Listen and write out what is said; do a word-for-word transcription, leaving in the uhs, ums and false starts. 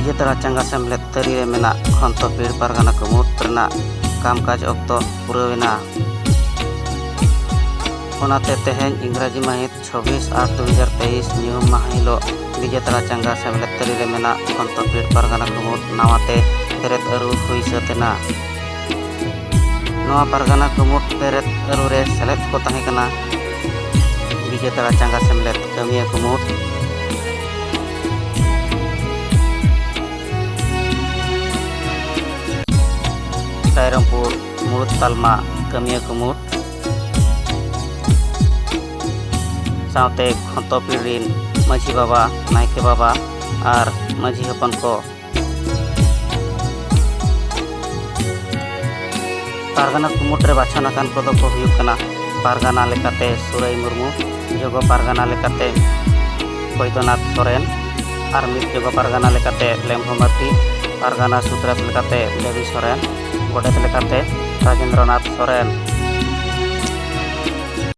ᱵᱤᱡᱮᱛᱟᱲᱟ ᱪᱟᱸᱜᱟ ᱥᱮᱢᱞᱮᱫ ᱛᱟᱹᱨᱤ ᱨᱮ ᱢᱮᱱᱟᱜ ᱠᱷᱚᱱᱛᱚᱯᱤᱲ ᱯᱟᱨᱜᱟᱱᱟ ᱠᱩᱢᱩᱴ ᱨᱮᱱᱟᱜ ᱠᱟᱢᱠᱟᱡᱽ ᱚᱠᱛᱚ ᱯᱩᱨᱟᱹᱣ ᱮᱱᱟ᱾ ᱚᱱᱟᱛᱮ ᱛᱮᱦᱮᱧ ᱤᱝᱨᱟᱡᱤ ᱢᱟᱹᱦᱤᱛ ᱪᱷᱚᱵᱵᱤᱥ ᱟᱴ ᱫᱩ ᱦᱟᱡᱟᱨ ᱛᱮᱭᱤᱥ ᱧᱩᱦᱩᱢ ᱢᱟᱦᱟ ᱦᱤᱞᱳᱜ ᱵᱤᱡᱮᱛᱟᱲᱟ ᱪᱟᱸᱜᱟ ᱥᱮᱢᱞᱮᱫ ᱛᱟᱹᱨᱤ ᱨᱮ ᱢᱮᱱᱟᱜ ᱠᱷᱚᱱᱛᱚᱯᱤᱲ ᱯᱟᱨᱜᱟᱱᱟ ᱠᱩᱢᱩᱴ ᱱᱟᱣᱟ ᱛᱮ ᱵᱮᱨᱮᱫ ᱟᱹᱨᱩ ᱦᱩᱭ ᱥᱟᱹᱛ ᱮᱱᱟ᱾ ᱱᱚᱣᱟ ᱯᱟᱨᱜᱟᱱᱟ ᱠᱩᱢᱩᱴ ᱵᱮᱨᱮᱫ ᱟᱹᱨᱩ ᱨᱮ ᱥᱮᱞᱮᱫ ᱠᱚ ᱛᱟᱦᱮᱸ ᱠᱟᱱᱟ ᱵᱤᱡᱮᱛᱟᱲᱟ ᱪᱟᱸᱜᱟ ᱥᱮᱢᱞᱮᱫ ᱠᱟᱹᱢᱤᱭᱟᱹ ᱠᱩᱢᱩᱴ, ᱨᱟᱭᱨᱚᱝᱯᱩᱨ ᱢᱩᱲᱩᱫ ᱛᱟᱞᱢᱟ ᱠᱟᱹᱢᱤᱭᱟᱹ ᱠᱩᱢᱩᱴ, ᱥᱟᱶᱛᱮ ᱠᱷᱚᱱᱛᱚᱯᱤᱲ ᱨᱤᱱ ᱢᱟᱹᱡᱷᱤ ᱵᱟᱵᱟ, ᱱᱟᱭᱠᱮ ᱵᱟᱵᱟ ᱟᱨ ᱢᱟᱹᱡᱷᱤ ᱦᱚᱯᱚᱱ ᱠᱚ᱾ ᱯᱟᱨᱜᱟᱱᱟ ᱠᱩᱢᱩᱴ ᱨᱮ ᱵᱟᱪᱷᱚᱱ ᱟᱠᱟᱱ ᱠᱚᱫᱚ ᱠᱚ ᱦᱩᱭᱩᱜ ᱠᱟᱱᱟ, ᱯᱟᱨᱜᱟᱱᱟ ᱞᱮᱠᱟᱛᱮ ᱥᱩᱨᱟᱹᱭ ᱢᱩᱨᱢᱩ, ᱡᱚᱜᱚ ᱯᱟᱨᱜᱟᱱᱟ ᱞᱮᱠᱟᱛᱮ ᱵᱚᱭᱫᱚᱱᱟᱛᱷ ᱥᱚᱨᱮᱱ, ᱟᱨ ᱢᱤᱫ ᱡᱚᱜᱚ ᱯᱟᱨᱜᱟᱱᱟ ᱞᱮᱠᱟᱛᱮ ᱞᱮᱢᱵᱷᱚ ᱢᱟᱨᱰᱤ, ᱯᱟᱨᱜᱟᱱᱟ ᱥᱩᱛᱨᱮᱛ ᱞᱮᱠᱟᱛᱮ ᱫᱮᱵᱤ ᱥᱚᱨᱮᱱ, ᱜᱚᱰᱮᱛ ᱞᱮᱠᱟᱛᱮ ᱨᱟᱡᱮᱱᱫᱨᱚᱱᱟᱛᱷ ᱥᱚᱨᱮᱱ,